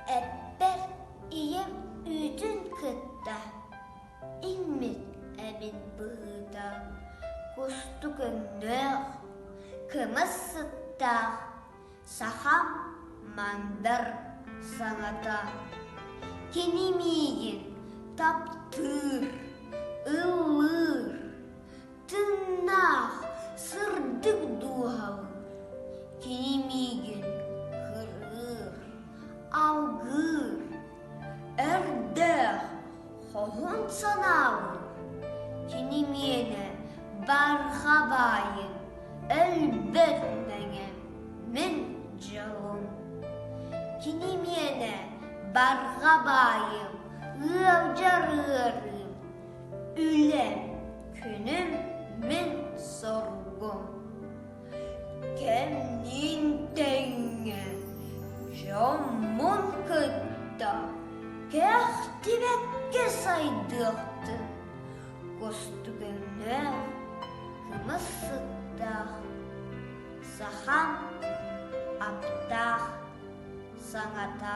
Эппэр ийэм үүтүн кытта иҥмит эбит быһыыта, кустук өҥнөөх, кымыс сыттаах сахам мандар саҥата. Кини миигин таптыыр, ыллыыр, Тыыннаах, сырдык дууһабын кини миигин кырыыр, алгыыр, өрдөөх, хоһун санаабын кини миэнэ барҕа баайын, өлбөт мэҥэм, мин дьолум. Кини миэнэ барҕа баайым, ыалдьар ыарыым, Үлэм, күнүм мин соргум, кэмниин тэҥҥэ дьоммун кытта кэхтибэккэ сайдыахтын, кустук өҥнөөх, кымыс сыттаах, сахам аптаах саҥата.